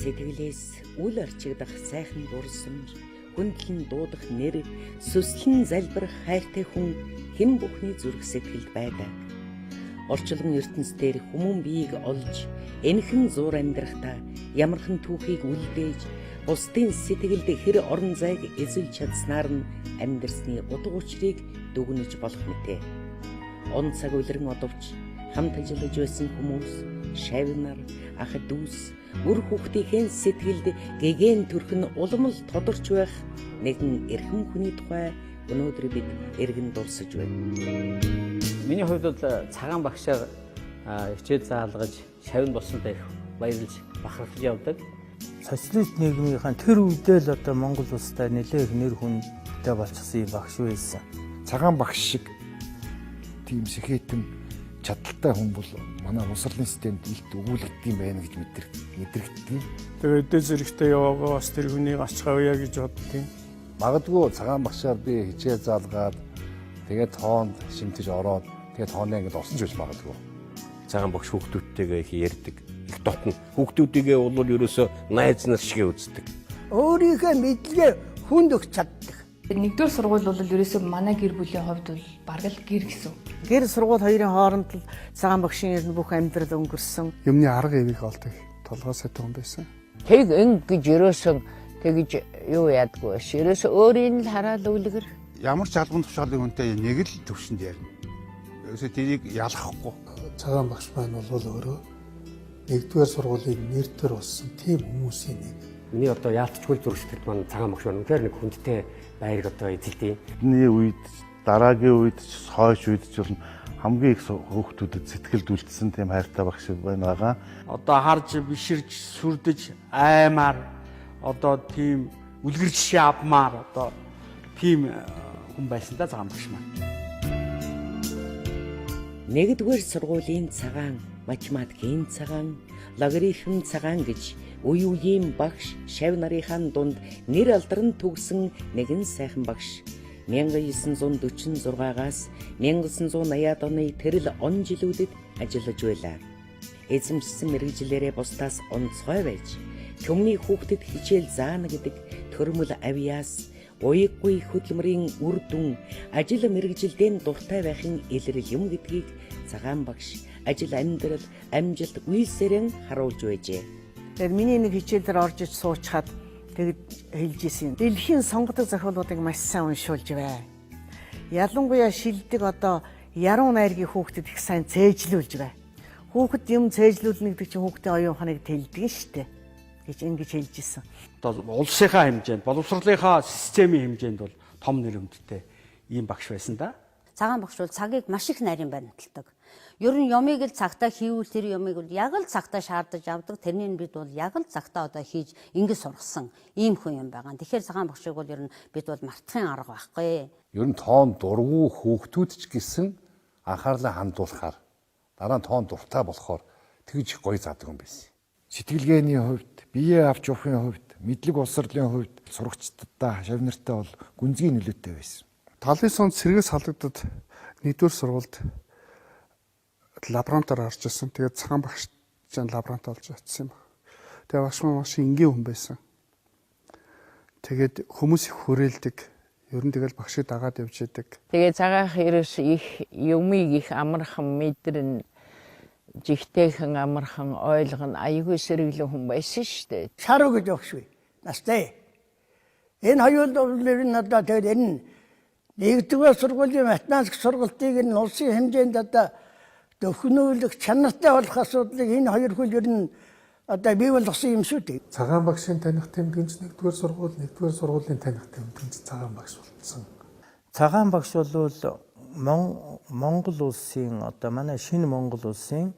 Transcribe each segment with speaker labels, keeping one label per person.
Speaker 1: Сэтгэлээс үл арчигдах сайхан дурсамж, хүндлэн дуудах нэр, сүслэн залбирах хайртай хүн хэн бүхний зүрх сэтгэлд байдаг. Орчилгон ертөнцийн хүмүүн биеийг олж, энхэн зуур амьдрахдаа ямархан түүхийг үлдээж, бусдын сэтгэлд хэр орон зайг эзэлж чадсанаар нь амьдрсны утга учирыг дүгнэж болох мэтэ. Он цаг улиран одовч хамт ажиллаж байсан хүмүүс, шавь нар, ах дүүс, үр хүүхдийнхээ сэтгэлд гэгээн төрх нь улам л тодорч байх нэгэн эрхэм хүний тухай өнөөдөр бид эргэн дурсаж байна.
Speaker 2: Миний хувьд бол цагаан багшаар хичээл заалгаж шавь болсонтой их баярлж бахархаж явдаг.
Speaker 3: Социалист нийгмийнхаа тэр үедээ л одоо Монгол улстай нэлээд их нэр хүндтэй болчихсон юм багш байсан.
Speaker 4: Цагаан багш шиг тийм сэхэтэн чадaltaй хүн бол манай боловсролын системд илт өгүүлэгддэг юм байна гэж мэдрэгддэг.
Speaker 5: Тэгээд дэ зэрэгтэй яваагаа бас тэр хүнийг ач гавья гэж боддیں۔
Speaker 6: Магадгүй цагаан багшаар би хичээл заалгаад тэгээд тоонд шимтэж ороод тэгээд тооны ангид орсон ч байж магадгүй.
Speaker 7: Цагаан багш хүүхдүүдтэйгээ их ярьдаг. Их дотно. Хүүхдүүдийгээ бол ерөөсөө найз нар шиг үздэг.
Speaker 8: Өөрийнхөө мэдлэгээ хүнд өгч чаддаг.
Speaker 9: Нэгдүгээр сургууль бол ерөөсөө манай гэр бүлийн хувьд бол бараг л гэр гэсэн.
Speaker 10: Гэр сургууль хоёрын хооронд л цагаан багшийн ер нь бүх амьдрал өнгөрсөн.
Speaker 5: Юмны арга эвийг олдог толгой сайтай хүн байсан.
Speaker 11: Тэг ин гэж ерөөсөө тэгж юу яадгүй биш. Ерөөсөө өөрийг л хараал үлгэр.
Speaker 12: Ямар ч албан тушаалын хүнтэй нэг л төвшөнд ярина. Ерөөсөө тэрийг ялахгүй.
Speaker 13: Цагаан багш маань бол өөрөө нэгдүгээр сургуулийн нэр төр болсон тийм хүмүүсийн нэг.
Speaker 14: Миний одоо яалтчгүй зүрх сэтгэлд маань цагаан багш байна. Үнэхээр нэг хүндтэй байрыг одоо эзэлдэг.
Speaker 15: Бидний үед, дараагийн үед ч, хойш үед ч болно хамгийн их хүүхдүүдэд сэтгэлд үлдсэн тийм хайртай багш байна байгаа.
Speaker 16: Одоо харж биширж сүрдэж аймаар одоо тийм үлгэр жишээ авмаар одоо тийм хүн байсан да цагаан багш маань.
Speaker 1: Нэгдүгээр сургуулийн цагаан, математикийн цагаан, логарифм цагаан гэж үе үеийн багш шавь нарынхаа дунд нэр алдарн түгсэн нэгэн сайхан багш 1946-аас 1980-ад оны тэрэл он жилүүдэд ажиллаж байлаа. Эзэмшсэн мэргэжлээрээ бусдаас онцгой байж, түмний хүүхдэд хичээл заана гэдэг төрмөл авьяас, уяггүй хөдөлмөрийн үр дүн, ажил мэргэжилдээ дуртай байхын илрэл юм гэдгийг цагаан багш ажил амьдрал амжилт үйлсээрэн харуулж байжээ.
Speaker 10: Тэгэхээр миний нэг хичээлээр орж ич суучхад тэгж хэлж исэн юм. Дэлхийн сонгодог зохиолуудыг маш сайн уншуулж бай. Ялангуяа шилдэг одоо яруу найргийн хүүхдэд их сайн цээжлүүлж бай. Хүүхэд юм цээжлүүлнэ гэдэг чинь хүүхдийн оюун ухааныг тэлдэг нь штэ гэж ингэж хэлж исэн.
Speaker 16: Одоо улсынхаа хэмжээнд, боловсролынхаа системийн хэмжээнд бол том нэр хүндтэй ийм багш байсан да.
Speaker 17: Цагаан багш бол цагийг маш их нарийн баримталдаг. Ер нь юмыг л цагтаа хийвэл тэр юмыг бол яг л цагтаа шаардаж авдаг. Тэрнийг бид бол яг л цагтаа одоо хийж ингэ сургасан ийм хүн юм байгаа. Тэгэхээр цагаан багшийг бол ер нь бид бол мартахын арга байхгүй.
Speaker 6: Ер нь тоон дургүй хүүхдүүд ч гэсэн анхаарлаа хандуулахаар дараа нь тоон дуртай болохоор тэгж их гоё заадаг юм байсан.
Speaker 4: Сэтгэлгээний хувьд, бие авч явахын хувьд, мэдлэг боловсролын хувьд сурагчдаа шавь нартай бол гүнзгий нөлөөтэй байсан.
Speaker 5: 79 онд сэргээс халагдад нэгдүгээр сургуульд лаборантаар орж ирсэн. Тэгээд цагаан багш чинь лаборант болж очсон юм. Тэгээд багш маань маш энгийн хүн байсан. Тэгээд хүмүүс их хүрээлдэг. Ер нь тэгэл багшийг дагаад явж идэг.
Speaker 11: Тэгээ цагаах ерөөс их юмыг их амархан мэдэрнэ жигтэйхэн амархан ойлгоно аягүй сэргэлэн хүн байсан шүү дээ.
Speaker 8: Шаруу гэж багш бий. Настай. Энэ хоёр бол ер нь одоо тэгээд энэ нэгдүгээр сургуулийн математик сургалтыг энэ улсын хэмжээнд одоо дөхнүүлэх чанартай болох асуудлыг энэ хоёр хөл ер нь одоо бий болгосон юм шүү дээ.
Speaker 13: Цагаан багшийн таних тэмдгэнч нэгдүгээр сургууль, нэгдүгээр сургуулийн таних тэмдгэнч цагаан багш болцсон.
Speaker 3: Цагаан багш бол Монгол улсын одоо манай шинэ Монгол улсын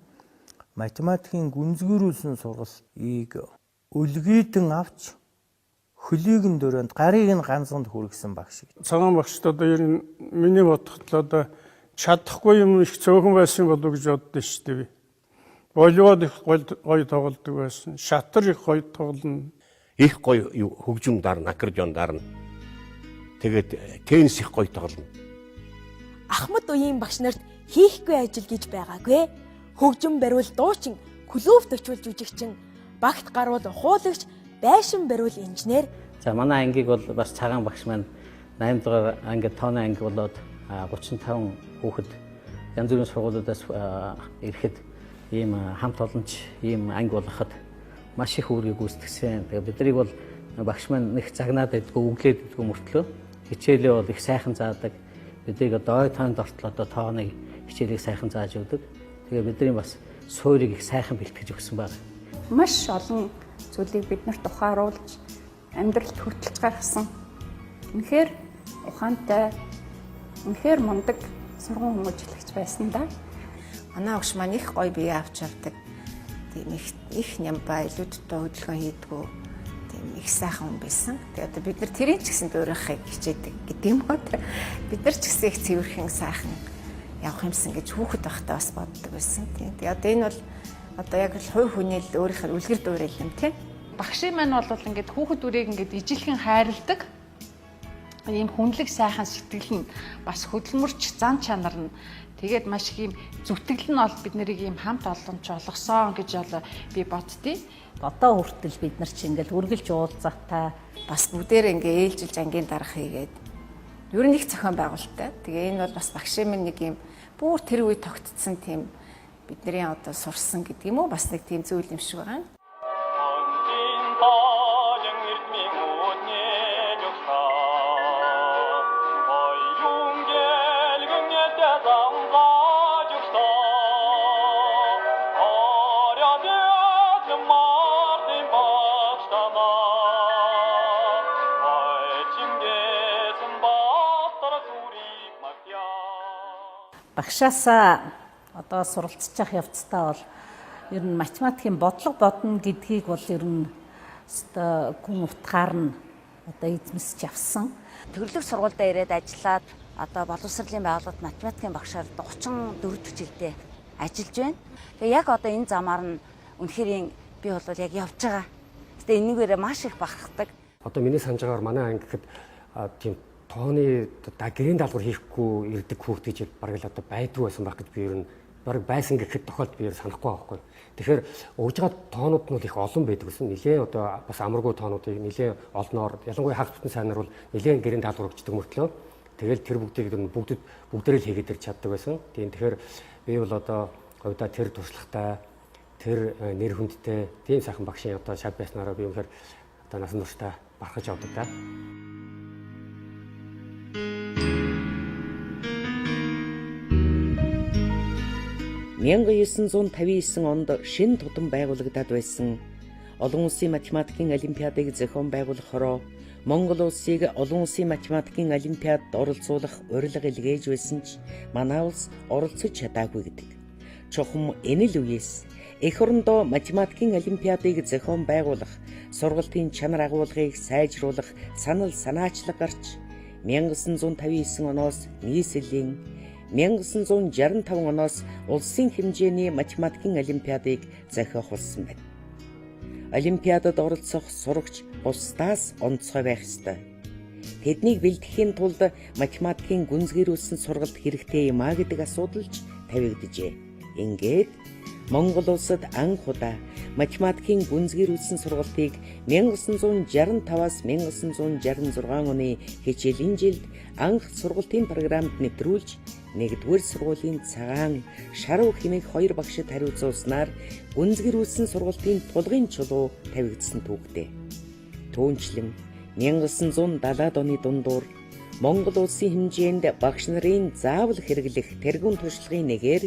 Speaker 3: математикийн гүнзгийрүүлсэн сургалтыг өлгийдэн авч хөлийг нь дөрөнд гарыг нь ганцанд хүргэсэн багш.
Speaker 5: Цагаан багшд одоо ер нь миний бодоход л одоо чадахгүй юм их цөөхөн байсан болов гэж боддоо шүү дээ би. Волейбол их гоё тоглодог байсан. Шатар их гоё тоглоно.
Speaker 7: Их гоё хөгжим дарна, аккордеон дарна. Тэгээд теннис их гоё тоглоно.
Speaker 18: Ахмад үеийн багш нарт хийхгүй ажил гэж байгаагүй. Хөгжим бариул дуучин, клубт очивол жүжигчин, Багт гарвал ухуулагч, байшин бариул инженер.
Speaker 2: За, манай ангийг бол бас Цагаан багш маань 8 дугаар анги тооны анги болоод 35 хүүхэд янз бүрийн сургуулиудаас ирэхэд ийм хамт олонч ийм анги болгоход маш их үүргийг гүйцэтгсэн. Тэгээ биднийг бол багш маань нэг загнаад байдгүй, өглөөд байдгүй мөртлөө хичээлээ бол их сайхан заадаг. Биднийг одоо ой тоонд ортол одоо тооны хичээлийг сайхан зааж өгдөг. Тэгээ бидний бас суурийг их сайхан бэлтгэж өгсөн байна.
Speaker 19: Маш олон зүйлийг биднэрт ухааруулж, амьдралд хөтөлж гаргасан. Үнэхээр ухаантай, үнэхээр мундаг сургууль хүмүүжлэгч байсан да.
Speaker 20: Манай огш маань их гоё бие авч явдаг. Тийм их их нямбай, илүү дутуу хөдөлгөөн хийдгүү. Тийм их сайхан хүн байсан. Тэгээ одоо бид нар тэрийн ч гэсэн дуурайхыг хичээдэг гэдэг юм уу. Бид нар ч гэсэн их цэвэрхэн сайхан явах юмсан гэж хүүхэд байхдаа бас боддог байсан. Тийм. Тэгээ одоо энэ бол одоо яг л хувь хүний л өөрийнх нь үлгэр дуурайл юм, тийм.
Speaker 21: Багшийн маань бол ингээд хүүхэд үрийг ингээд ижилхэн хайрладаг. Ийм хүнлэг сайхан сэтгэл нь, бас хөдөлмөрч зан чанар нь, тэгээд маш их ийм зүтгэл нь бол бид нарыг ийм хамт олонч болгосон гэж бол би боддیں۔
Speaker 22: Одоо хүртэл бид нар чи ингээл үргэлж уулзаатай.
Speaker 20: Бас бүгдээр ингээ ээлжилж ангийн дарга хийгээд ер нь их зохион байгуулалттай. Тэгээ энэ бол бас багшийн минь нэг юм бүр тэр үе тогтцсон тийм бидний одоо сурсан гэдэг юм уу, бас нэг тийм зүйл юм шиг байгаа.
Speaker 22: Багшаасаа одоо суралцчих явцдаа бол ер нь математикийн бодлого бодно гэдгийг бол ер нь өстой гүн утгаар нь одоо эзэмсэж авсан.
Speaker 23: Төрлөх сургуульдаа ирээд ажиллаад одоо боловсролын байгууллагад математикийн багшаар 34 дэх жилдээ ажиллаж байна. Тэгээ яг одоо энэ замаар нь үнэхээр би бол яг явж байгаа. Гэтэ энэнгээр маш их бахархдаг.
Speaker 14: Одоо миний санаж байгаагаар манай анги гэхэд тийм тооны гэрийн даалгавар хийхгүй ирдэг хүүхд гэж бараг л одоо байдгүй байсан байх гэж би ер нь бараг байсан гэхэд тохиолдол би ер санахгүй байхгүй. Тэгэхээр өгж байгаа тоонууд нь бол их олон байдаг гэсэн. Нилээн одоо бас амаргүй тоонуудыг нилээн олноор, ялангуяа хагас бүтэн сайнаар бол нилээн гэрийн даалгавар өгчдөг мөртлөө тэгэл тэр бүгдийг ер нь бүгдээрээ л хийгээд ирч чаддаг байсан. Тийм, тэгэхээр би бол одоо хувьдаа тэр туршлагатай, тэр нэр хүндтэй тийм сайхан багшийн одоо шав байснараа би үнэхээр одоо насан туршдаа бархаж явдаг да.
Speaker 1: 1959 онд шин тутам байгуулагдаад байсан олон улсын математикийн олимпиадыг зохион байгуулах хороо Монгол улсыг олон улсын математикийн олимпиадад оролцуулах урилга илгээж байсан ч манай улс оролцож чадаагүй гэдэг. Чухам энэ л үеэс эх орондоо математикийн олимпиадыг зохион байгуулах, сургалтын чанар агуулгыг сайжруулах санал санаачлаг гарч 1959 оноос нийслэлийн, 1965 оноос улсын хэмжээний математикийн олимпиадыг зохиох болсон байна. Олимпиадад оролцох сурагч бусдаас онцгой байх ёстой. Тэднийг бэлтгэхийн тулд математикийн гүнзгийрүүлсэн сургалт хэрэгтэй юм а гэдэг асуудал ч тавигджээ. Ингээд Монгол улсад анх удаа математикийн гүнзгийрүүлсэн сургалтыг 1965-аас 1966 оны хичээлийн жилд анх сургалтын програмд нэвтрүүлж, нэгдүгээр сургуулийн Цагаан, Шарав хэмээх хоёр багшид хариуцуулснаар гүнзгийрүүлсэн сургалтын тулгын чулуу тавигдсан түүхтэй. Түүнчлэн 1970-ад оны дундуур Монгол улсын хэмжээнд багш нарын заавал хэрэглэх тэргуун туршлагын нэгээр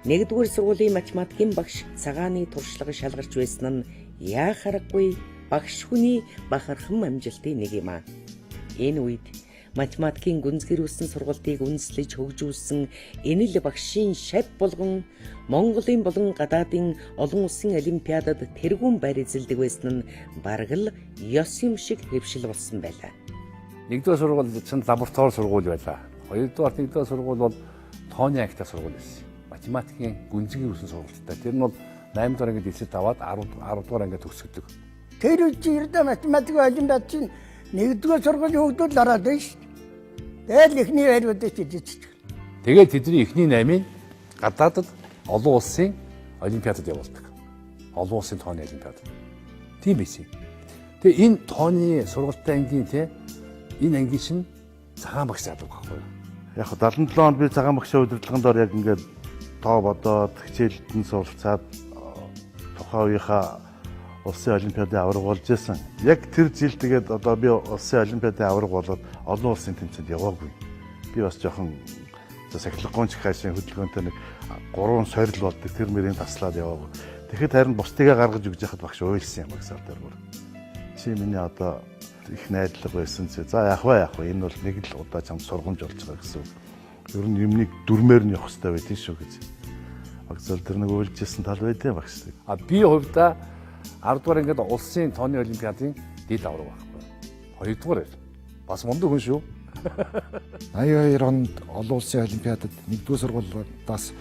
Speaker 1: нэгдүгээр сургуулийн математикийн багш Цагааны туршлага шалгарч байсан нь яах аргагүй багш хүний бахархан амжилтын нэг юм аа. Энэ үед математикийн гүнзгийрүүлсэн сургалтыг үндэслэж хөгжүүлсэн энэ л багшийн шав болгон Монголын болон гадаадын олон улсын олимпиадад тэргүүн байр эзэлдэг байсан нь бараг л ёс юм шиг хэвшил болсон байлаа.
Speaker 6: Нэгдүгээр сургууль чинь лаборатори сургууль байлаа. Хоёрдугаар, нэгдүгээр сургууль бол тооны ангитай сургууль байсан. Математикийн гүнзгийрүүлсэн сургуультай. Тэр нь бол 8 дугаар ангид элсэлт аваад 10 дугаар ангид төгсгдөг.
Speaker 8: Тэр үед чинь ердөө математикийн олимпиад чинь нэгдүгээр сургуулийн хүүхдүүд л ороод байна шүү дээ. Тэгэл эхний байруудыг чи эзэлдэг.
Speaker 6: Тэгээд тэдний эхний 8-ыг гадаадад олон улсын олимпиадад явуулдаг. Олон улсын тооны олимпиад. Тийм байсан. Тэгээ энэ тооны сургалтай ангийн те энэ ангийн чинь Цагаан багш заадаг байхгүй юу?
Speaker 9: Яг 77 онд би Цагаан багшийн удирдлагын дор яг ингээд тоо бодоод хичээлд нь суралцаад тухайн үеийнхаа улсын олимпиадын аварга болж исэн. Яг тэр жил тэгээд одоо би улсын олимпиадын аварга болоод олон улсын тэмцээнд яваагүй. Би бас жоохон сахилгагүй ч хаашийн хөдөлгөөнтэй нэг 3 сорил болдог тэр мөрийн таслаад яваагүй. Тэгэхэд харин бусдыгаа гаргаж өгч яхад багш уйлсан юм багсаар дээр бүр. Чи миний одоо их найдлага байсан чи. За яах вэ яах вэ? Энэ бол нэг л удаа чамд сургамж болж байгаа гэсэн үг. Ер нь юмныг дүрмээр нь явах хэрэгтэй байдгийн шүү гэж. Багцал тэр нэг уйлжсэн тал байдیں багш.
Speaker 6: А би хувьдаа 10 дугаар ангид улсын тооны олимпиадын дэд авраг байхгүй. 2 дугаар бас мундаг хүн шүү.
Speaker 4: 82 онд олон улсын олимпиадад 1-р сургуулиудаас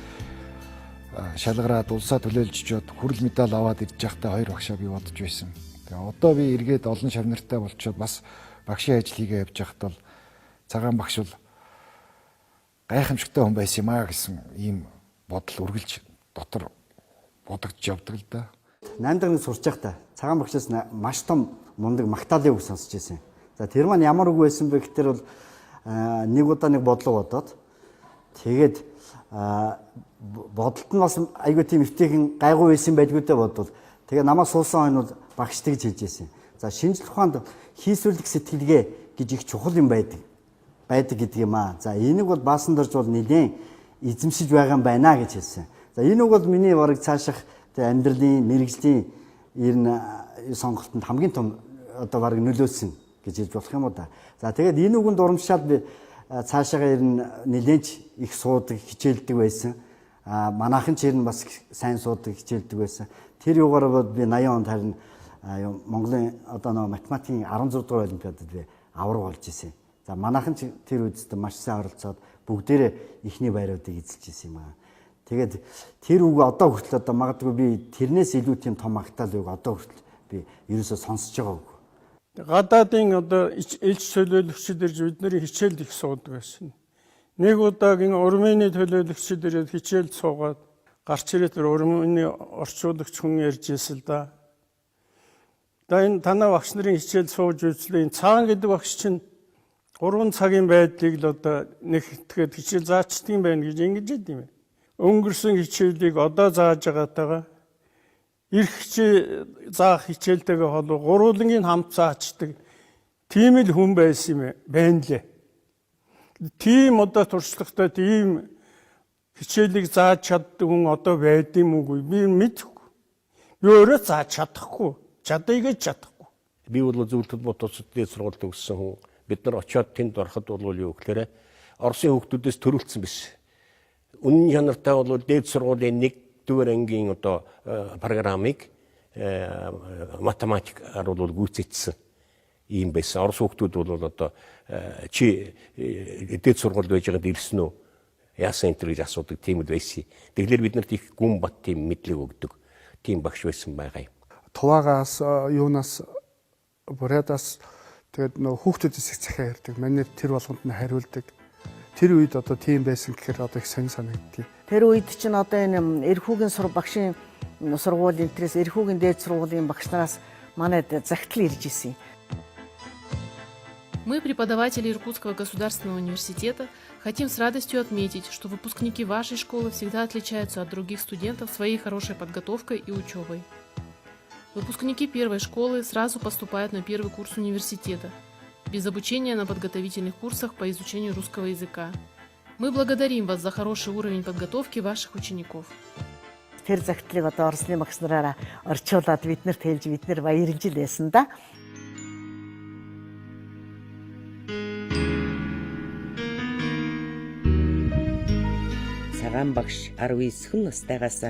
Speaker 4: шалгараад улсаа төлөөлж очиод хүрэл медаль аваад ирж байхдаа хоёр багшаа би бодож байсан. Тэгээ одоо би эргээд олон шав нартай болчоод бас багшийн ажил хийгээ явж байхад бол Цагаан багш бол гайхамшигтай хүн байсан юм аа гэсэн ийм бодол үргэлж дотор бодогдож явдаг л да.
Speaker 12: 8 дахь нэг сурч байхдаа Цагаан багшаас маш том мундаг магтаалын үг сонсч байсан. За тэр маань ямар үг байсан бэ гэхээр бол нэг удаа нэг бодлого бодоод тэгээд бодолт нь бас айгүй тийм эвтэйхэн гайгүй байсан байдгүй дээ бодвол тэгээ намайг суусан хойно бол багш тэгж хэлж байсан. За шинжлэх ухаанд хийсвэрлэх сэтгэлгээ гэж их чухал юм байдаг гэдэг юм аа. За энийг бол баасан дорж бол нэлээд эзэмшиж байгаа юм байна гэж хэлсэн. За энэ үг бол миний бараг цаашах амьдралын мэрэгжлийн ер нь сонголтонд хамгийн том одоо бараг нөлөөлсөн гэж хэлж болох юм уу да. За тэгээд энэ үгэнд урамшаад би цаашаага ер нь нэлээд их суудаг, хичээлдэг байсан. А манайхан ч ер нь бас сайн суудаг, хичээлдэг байсан. Тэр юугаар бол би 80 онд харин Монголын одоо нөгөө математикийн 16 дугаар олимпиадад би авраг болж исэн. За манайхан ч тэр үедээ маш сайн оролцоод бүгдээрээ эхний байруудыг эзэлж исэн юм аа. Тэгээд тэр үг одоо хүртэл одоо магадгүй би тэрнээс илүү тийм том магтаал үг одоо хүртэл би ерөөсөө сонсож байгаа үг.
Speaker 5: Гадаадын одоо элч төлөөлөгчд ирж бидний хичээлд их суудаг байсан. Нэг удаагийн Урмыны төлөөлөгчд ирээд хичээлд суугаад гарч ирээд тэр Урмыны орчуулагч хүн ярьж ирсэн л да. Да энэ танай багш нарын хичээл сууж үзлээ. Энэ Цагаан гэдэг багш чинь 3 цагийн байдлыг л одоо нэг тэгээд хичээл заачдаг юм байна гэж ингэж хэлдэг юм. Өнгөрсөн хичээлийг одоо зааж байгаатайгаа эрх хичээл заах хичээлтэйгээ холбоо гурвуулангийн хамт заачдаг тийм л хүн байсан юм байна лээ. Тийм одоо туршлагатай тийм хичээлийг зааж чаддаг хүн одоо байд юм уугүй би мэдэхгүй. Би өөрөө зааж чадахгүй. Чадъя гэж чадахгүй.
Speaker 7: Би бол зөвлөлт бот улсад дээд сургуульд төгссөн хүн. Бид нар очиод тэнд ороход бол юу гэхээр Оросын хүүхдүүдээс төрүүлсэн биш. Үнэн чанартай бол дээд сургуулийн 1-р ангийн одоо программыг математикаар бол гүйцэтсэн ийм байсан. Орос хүүхдүүд бол одоо чи дээд сургуульд байж байгаад ирсэн үү? Яасан энэ төр гэж асуудаг тийм л байсан. Тэгэхээр бид нарт их гүн бат тийм мэдлэг өгдөг тийм багш байсан байгаа юм.
Speaker 15: Туваагаас юунаас Бурядаас тэгээд нөө хүүхдүүдээс их захиа ирдэг. Манайд тэр болгонд нь хариулдаг. Тэр үед одоо тийм байсан гэхээр одоо их сонь санагддгийг.
Speaker 10: Тэр үед чинь одоо энэ эрхүүгийн сур багшийн сургуулийн тэрээс эрхүүгийн дээд сургуулийн багш нараас манайд загтал ирж исэн.
Speaker 24: Мы, преподаватели Иркутского государственного университета, хотим с радостью отметить, что выпускники вашей школы всегда отличаются от других студентов своей хорошей подготовкой и учебой. Выпускники первой школы сразу поступают на первый курс университета, без обучения на подготовительных курсах по изучению русского языка. Мы благодарим вас за хороший уровень подготовки ваших учеников.
Speaker 10: Тэр загтлыг одоо Оросын багш нараараа орчуулад биднэрт хэлж бид нар баярлж л байсан да.
Speaker 1: Цагаан багш 19 настайгаас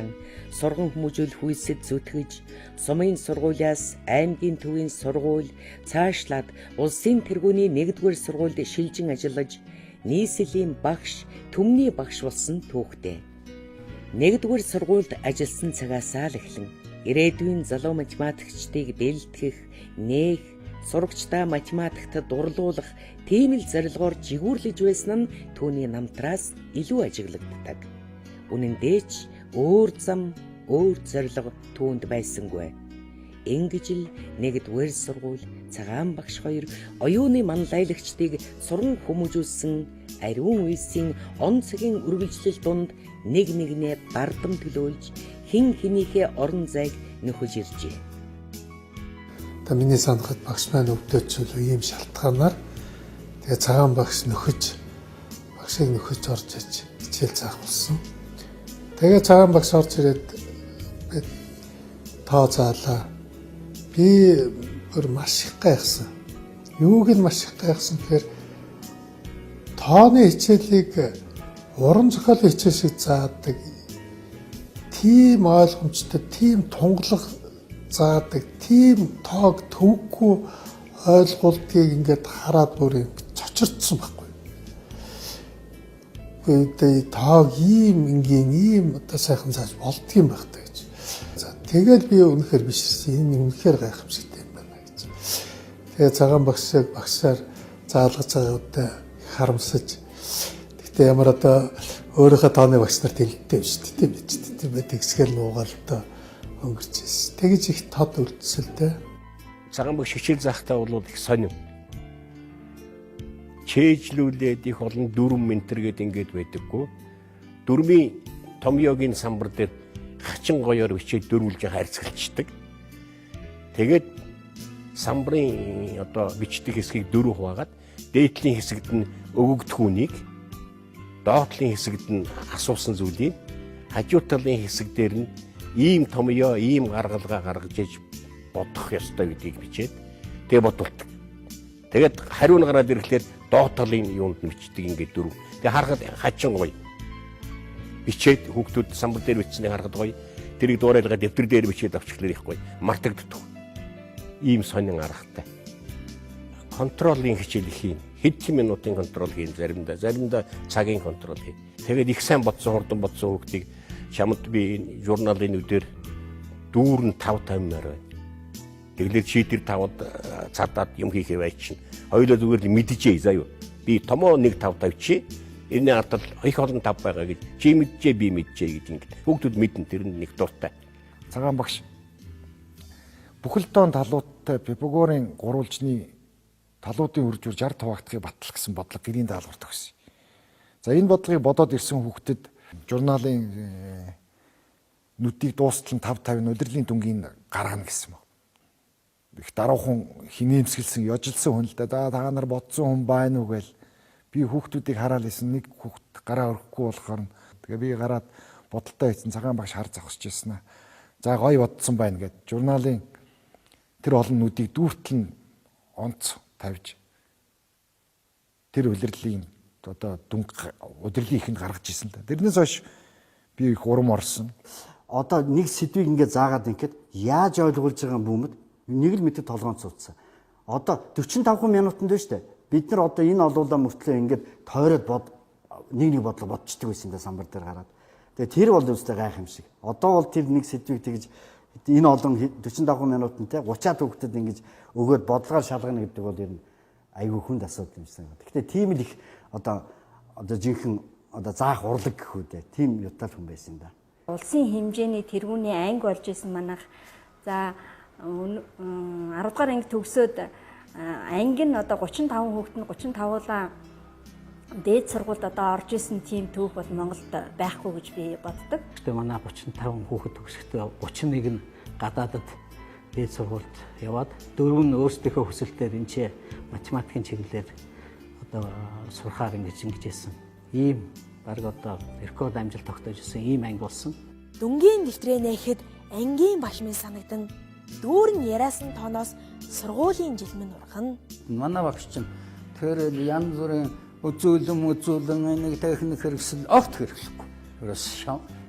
Speaker 1: сурган хүмүүжүүлэх үйлсэд зүтгэж, сумын сургуулиас аймгийн төвийн сургууль, цаашлаад улсын тэргүүний 1-р сургуульд шилжин ажиллаж, нийслэлийн багш, түмний багш болсон түүхтэй. 1-р сургуульд ажилласан цагаасаа л эхлэн ирээдүйн залуу математикчдыг бэлтгэх, нээх, сурагчдаа математикт дурлуулах тийм л зорилгоор жигүүрлэж байсан нь түүний намтраас илүү ажиглагддаг. Үнэн дээр ч өөр зам, Өөр зорилго түүнд байсангүй. Ингэж л нэгдүгээр сургууль Цагаан багш хоёр оюуны манлайлагчдыг суран хүмүүжүүлсэн ариун үйлсийн он цагийн үргэлжлэл дунд нэг нэгнээ бардам төлөөлж хэн хэнийхээ орон зайг нөхөж иржээ.
Speaker 11: Одоо миний санахад багш маань өвдөөчл ийм шалтгаанаар тэгээ Цагаан багш нөхөж багшийг нөхөж орж иж хичээл заах болсон. Тэгээ Цагаан багш орж ирээд би тоо заалаа. Би бүр маш их гайхсан. Юуг нь маш их гайхсан гэхээр тооны хичээлийг уран зохиолын хичээл шиг заадаг, тийм ойлгомжтой, тийм тунгалаг заадаг, тийм тоог төвөггүй ойлгуулдгийг ингээд хараад бүр юм цочирдсан байхгүй. Гэхдээ тоог ийм энгийн, ийм одоо сайхан зааж болдгийм байх та гэж. За тэгэл би үнэхээр биширсэн. Энэ үнэхээр гайхамшигтай юм байна гэж. Тэгээ Цагаан багшийг багшаар заалгаж байгаа үедээ харамсаж, гэхдээ ямар одоо өөрийнхөө тооны багш нарт хэлдэг юм шүү дээ, тийм ээ. Тийм ээ, тэгсгэл нуугаал одоо өнгөрч ирсэн. Тэгж их тод үлдсэлтэй.
Speaker 7: Цагаан багш хичээл заахтаа бол их сонин. Чээжлүүлээд их олон дүрм мэнтэргээд ингээд байдаггүй. Дүрмийн томьёогийн самбар дээр хачин гоёор бичээд дөрвөлж хайрцагчдаг. Тэгээд самбарын одоо бичдэг хэсгийг дөрөв хуваагаад дээдлийн хэсэгт нь өгөгдхүүнийг, доотлын хэсэгт нь асуусан зүйлийг, хажуу талын хэсэг дээр нь ийм томьёо, ийм гаргалгаа гаргаж иж бодох ёстой гэдгийг бичээд тэгээ бодулдаг. Тэгээд хариу нь гараад ирэхлээр доод талын юунд нь бичдэг, ингээд дөрөв. Тэгээ харахад хачин гоё. Бичээд хүүхдүүд самбар дээр бичсэнийг харахад гоё. Тэрийг дуурайлгаа дэвтэр дээр бичээд авчихлаар их гоё. Мартагддаг. Ийм сонин аргатай. Контролын хичээл их юм. Хэдэн минутын контрол хийн заримдаа, заримдаа цагийн контрол хийн. Тэгээд их сайн бодсон, хурдан бодсон хүүхдийг чамд би энэ журналын нүдээр дүүрэн 5 50-маар байна. Тэглэр чи тэр тавд цадаад юм хийхээ байчин. Хоёулаа зүгээр л мэджээ заяа. Би томоо 1 5 тавьчих. Энэ ард л их олон тав байгаа гэж чи мэджээ, би мэджээ гэж ингэ. Хүүхдүүд мэднэ, тэр нь нэг дуртай.
Speaker 4: Цагаан багш бүхэл тоон талуудтай Пифагорын гурвалжны талуудын үржүүр 60 хуваагдахыг батлах гэсэн бодлого гэрийн даалгавар төгссөн. За энэ бодлогыг бодоод ирсэн хүүхдэд журналын нүдийг дуустал нь 5 50 улирлын дүнгийн гаргана гэсэн баг. Их даруухан хинээмсгэлсэн, ёжилсан хүн л да. За та нар бодсон хүн байна уу гээл би хүүхдүүдийг хараад исэн, нэг хүүхд гараа өрөхгүй болохоор нь тэгээ би гараад бодолтой хийсэн, Цагаан багш хар зогсож ирсэн аа. За гоё бодсон байна гэд журналын тэр олон нүдийг дүүртэл нь онц тавьж тэр улирлын одоо дүнг удирлын ихэнд гаргаж исэн л да. Тэрнээс хойш би их урам орсон.
Speaker 12: Одоо нэг сэдвийг ингээд заагаад ингээд яаж ойлгуулж байгаа бүүмэд нэг л мэдэд толгоонд суудсан. Одоо 45 минутанд байна шүү дээ. Бид нар одоо энэ олуулаа мөртлөө ингээд тойроод бод нэг нэг бодлого бодчдөг байсан да самбар дээр гараад. Тэгээ тэр бол үстэй гайх юм шиг. Одоо бол тэр нэг сэдвийг тэгж энэ олон 45 минутанд те 30-аад хүүхдэд ингэж өгөөд бодлогоор шалгана гэдэг бол ер нь айгүй хүнд асуудал юм шиг. Гэхдээ тийм л их одоо жинхэнэ одоо заах урлаг гэх үү дээ. Тийм юутал хүн байсан да.
Speaker 13: Улсын хэмжээний тэргүүний анги болж исэн манайх. За 10 дугаар анги төгсөөд анги нь одоо 35 хүүхэд нь 35-уулаа дээд сургуульд одоо орж исэн тийм түүх бол Монголд байхгүй гэж би боддог.
Speaker 2: Гэхдээ манай 35 хүүхэд төгсөхдөө 31 нь гадаадад дээд сургуульд яваад, дөрөв нь өөрсдийнхөө хүсэлтээр энэ ч математикийн чиглэлээр одоо сурахаар ингэж ингэж яасан. Ийм баг одоо рекорд амжилт тогтоож исэн ийм анги болсон.
Speaker 18: Дүнгийн дэвтрээ нээхэд ангийн багш минь санагдана. Дүүрэн яриасан тооноос сургуулийн жил минь ургана.
Speaker 16: Манай багш чинь тэр янз бүрийн үзүүлэн нэг техник хэрэгсэл огт хэрэглэхгүй. Ерөөс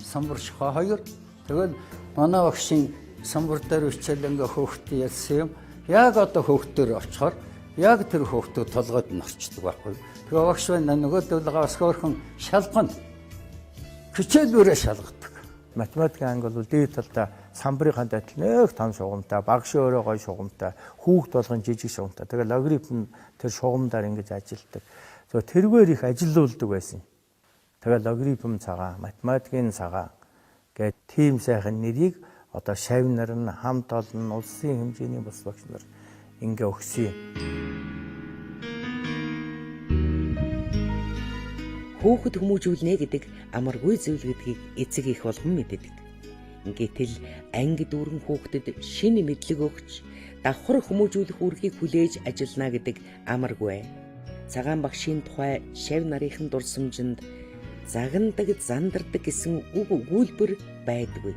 Speaker 16: самбар шохоо хоёр. Тэгэл манай багшийн самбар дээр хичээл ингээ хөөхт ярьсан юм. Яг одоо хөөхтөр очихоор яг тэр хөөхтөө толгойд нь орчдөг байхгүй. Тэгээ багш байна нөгөө дөлгөө бас хөөрхөн шалгана. Хичээлүүрээ шалгадаг.
Speaker 3: Математикийн анги бол дээд талдаа самбарын ханд адил нэг том шугамтай, багш өөрөө гоё шугамтай, хүүхд болгон жижиг шугамтай. Тэгээ логарифм тэр шугамдаар ингэж ажилтдаг. Зөв тэргээр их ажилуулдаг байсан. Тэгээ логарифм цагаан, математикийн цагаан Гээд тийм сайхан нэрийг одоо шавь нар нь, хамт олон нь, улсын хэмжээний бус багш нар ингээ өгсөн юм.
Speaker 1: Хүүхэд хүмүүжүүлнэ гэдэг амаргүй зүйл гэдгийг эцэг их болгон мэддэг. Гэтэл анги дүүрэн хүүхдэд шинэ мэдлэг өгч давхар хүмүүжүүлэх үүргийг хүлээж ажиллана гэдэг амаргүй. Цагаан багшийн тухай шавь нарын дурсамжинд загнадаг, зандардаг гэсэн үг өгүүлбэр байдгүй.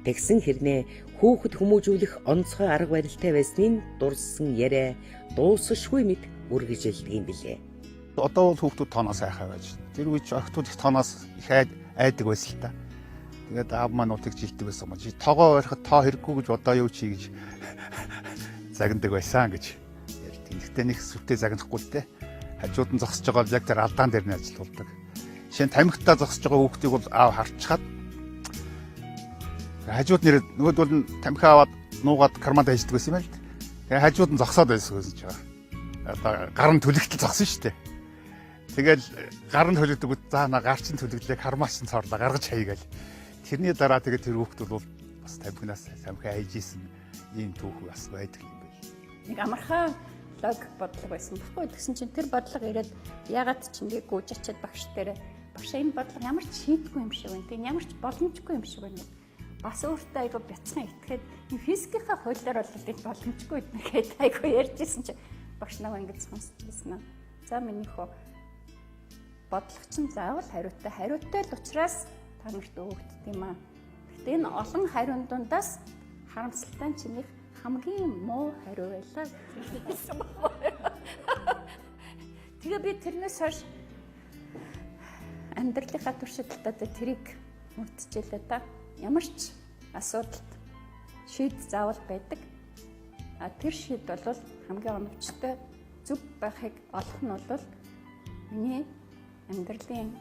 Speaker 1: Тэгсэн хэрнээ хүүхэд хүмүүжүүлэх онцгой арга барилтай байсныг дурссан яриа дуусашгүй мэт үргэлжилдэг юм билээ.
Speaker 17: Одоо бол хүүхдүүд тооноос айхаа байж. Тэр үеч охтууд их тооноос их айдаг байсан л та. Тэгээд аав маань утыг жилдэг байсан юм. Чи тоогоо барихад тоо хэрэггүй гэж бодоо юу чи гэж загнадаг байсан гэж ярьдаг. Гэхдээ нэг сүртэй загнахгүй л те. Хажууд нь зогсож байгаа бол яг тэр алдаан дээр нь ажилтдаг. Жишээ нь тамхитаа зогсож байгаа хүүхдийг бол аав харчхаад хажууд нэр нөгөөдөл нь тамхи аваад нуугаад карманд хайждаг байсан юм байна л. Тэгээ хажууд нь зогсоод байсан гэсэн чинь. Одоо гар нь түлэгтэл зогсон шүү дээ. Тэгэл гар нь төлөгдөг, за на гар чинь төлөглөө, кармаа чинь цоорлоо, гаргаж хай гээл. Тэрний дараа тэгээд тэр хүүхд бол бас тамхинаас тамхи хайж исэн ийм түүх бас байдаг юм байл.
Speaker 19: Нэг амархан логик бодлого байсан баггүй. Тэгсэн чинь тэр бодлого ирээд ягаад ч ингээ гүйж очиад багш дээр багшаа энэ бодлого ямар ч шийдэггүй юм шиг байна. Тийм ямар ч боломжгүй юм шиг байна. Бас өөртөө айгу бяцхан итгээд энэ физикийнхаа хуулиар бол энэ боломжгүй гэхэд айгу ярьж исэн чинь багш намайг ингэ сонсч байсан. За миний хөө бодлого чинь заавал хариутай. Хариутай л учраас та нарт өгөгддөг юм аа. Гэхдээ энэ олон хариун дундаас харамсалтай нь чинийх хамгийн муу хариу байлаа гэсэн байна. Тэгээ би тэрнээс хойш амьдралынхаа туршид одоо тэрийг мөрдөжлээ та. Ямар ч асуудалд шийд заавал байдаг. А тэр шийд бол хамгийн оновчтой зөв байхыг олох нь бол миний амьдралын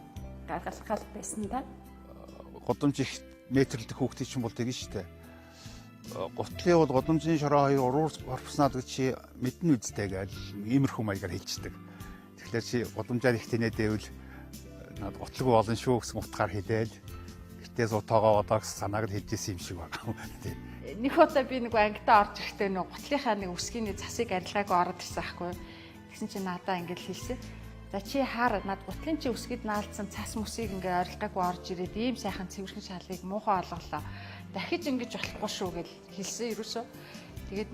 Speaker 19: гаргалгаал байсан да.
Speaker 17: Годомж их метрлэх хүүхдийн чинь бол тэгэн штэ. Гутлын бол годомжийн шороо хоёр уруур орпснаад гэж чи мэднэ үсттэй гээл иймэрхүү маягаар хэлждэг. Тэгэхээр чи годомжаар их тэнээд байвал над гутлаг болно шүү гэсэн утгаар хэлээл. Гэтэ суу тоогоо бодоо гэсэн санааг л хэлжсэн юм шиг байна.
Speaker 20: Нэг удаа би нэг ангидаа орж ирэхдээ нэг гутлынхаа нэг өсгийн засыг арилгаагүй ороод ирсэн аахгүй юу. Тэгсэн чинь надаа ингэж хэлсэн. За чи хаар над гутлын чи өсгөд наалдсан цас мөсийг ингээ орилгаагүй орж ирээд ийм сайхан цэвэрхэн шалыг муухай олголоо. Дахиж ингэж болохгүй шүү гэж хэлсэн ерөөсөө. Тэгээд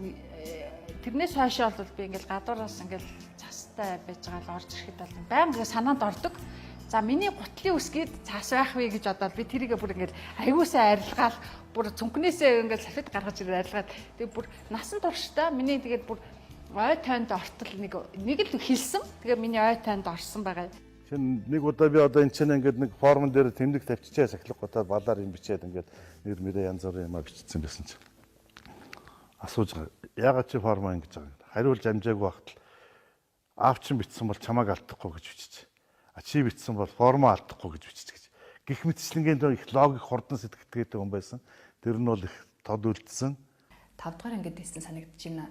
Speaker 20: тэрнээс хойшоо бол би ингээл гадуураас ингээл цастай байж байгаа л орж ирэхэд бол байнга санаанд ордог. За миний гутлын өсгийд цас байх вэ гэж бодоод би тэрийгэ бүр ингээл аягүй арилгаал бүр цүнхнээсээ ингээл салфет гаргаж ирээд арилгаад тэгээд бүр насан туршдаа миний тэгээд бүр ой тойнд ортол нэг л хэлсэн. Тэгээ миний ой тойнд орсон байгаа.
Speaker 9: Чин нэг удаа би одоо энэ чинь ингээд нэг формон дээр тэмдэг тавьчихээ сахилах гутаад балаар юм бичээд ингээд нэр мөрөө янз бүрийн юмаа бичсэн байсан чинь асууж байгаа. Яагаад чи формоо ингэж байгаа юм? Хариулж амжаагүй багтал аав чин бичсэн бол чамааг алдахгүй гэж бичиж. А чи бичсэн бол формоо алдахгүй гэж бичиж гэж. Гэх мэтчлэнгийн их логик хурдан сэтгэтгээтэй хүн байсан. Тэр нь бол их тод үлдсэн.
Speaker 20: 5 дугаар ангид байсан санагдаж байна.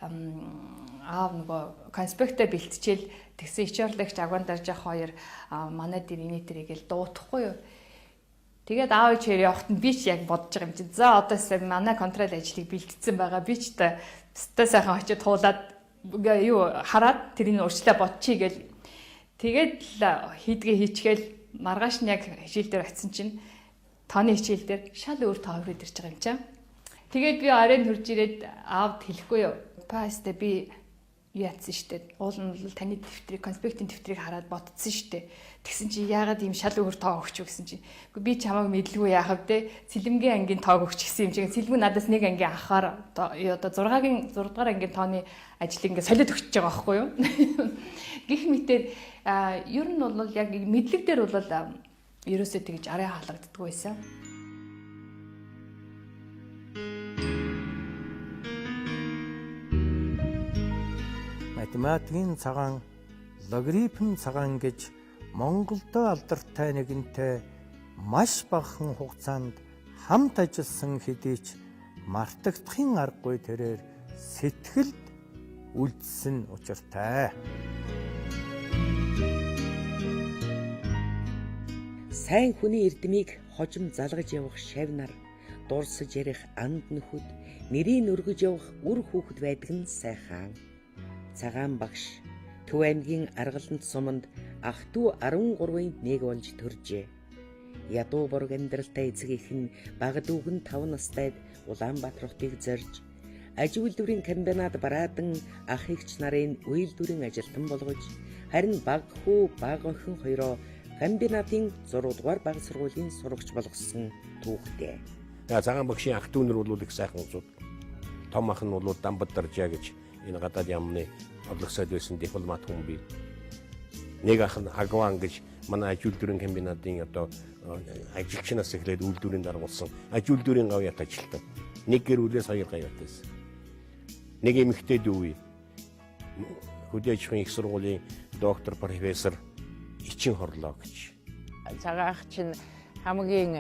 Speaker 20: Аав нөгөө конспектээ бэлтжээл тэгсэн ичорлагч агван даржах хоёр манай дээр инээ тэрийг л дуутахгүй юу. Тэгээд аав ич хоёр явахт нь би ч яг бодож байгаа юм чинь. За одоо манай контрол ажлыг бэлтцсэн байгаа. Би ч та өстой сайхан очиж туулаад юу хараад тэрийг урьдчилаа бодчихъя гэл. Тэгээд л хийдгээ хийчихэл маргааш нь яг хичээл дээр очисон чинь тооны хичээл дээр шал өөр тоо хүрээд ирж байгаа юм чинь. Тэгээд би оройн хурж ирээд аавд хэлэхгүй юу. Паастай би юу ятсан штэ. Уул нь бол таны дэвтрийг, конспектийн дэвтрийг хараад бодсон штэ. Тэгсэн чи яагаад ийм шал өөр тоо өгч вэ гэсэн чи. Үгүй би чамайг мэдлгүй яах вэ? Цэлмгийн ангийн тоог өгч гэсэн юм чи. Цэлмэг надаас нэг ангийн авахаар одоо 6-гийн 6 дугаар ангийн тооны ажлыг ингээ солиод өгч байгаа байхгүй юу? Гэх мэтэр ер нь бол яг мэдлэг дээр бол ерөөсөө тэгж арай хаалгаддаг байсан.
Speaker 3: Математикийн цагаан, логарифм цагаан гэж Монголдо алдартай нэгэнтэй маш багахан хугацаанд хамт ажилласан хэдий ч мартагдахын аргагүй тэрээр сэтгэлд үлдсэн учиртай.
Speaker 1: Сайн хүний эрдмийг хожим залгаж явах шав нар, дурсаж ярих анд нөхөд, нэрийг өргөж явах үр хүүхэд байдаг нь сайхан. Цагаан багш Төв аймгийн Аргалант суманд ах トゥ 13-ын нэг болж төржээ. Ядуу борог амьдралтай эцэг эх нь бага дүүгэн 5 настайд Улаанбаатар хотыг зорж аж үйлдвэрийн комбинат бараадан ах эгч нарын үйлдвэрийн ажилтан болгож, харин баг хүү баг охин хоёроо комбинатын 6 дугаар баг сургуулийн сурагч болгосон түүхтэй.
Speaker 7: Цагаан багшийн ах дүү нар бол их сайхан улсууд. Том ах нь бол Дамбад даржаа гэж энэ гадаад яамны одлогсоод байсан дипломат хүн бий. Нэг ах нь Агван гэж манай аж үйлдвэрийн комбинатын одоо ажилчнаас эхлээд үйлдвэрийн дарга болсон. Аж үйлдвэрийн гавьяат ажилтан. Нэг гэр бүлээс хоёр гавьяат байсан. Нэг эмэгтэй дүү хөдөө аж ахуйн их сургуулийн доктор профессор Ичин Хорлоо гэж.
Speaker 14: Цагаах чинь хамгийн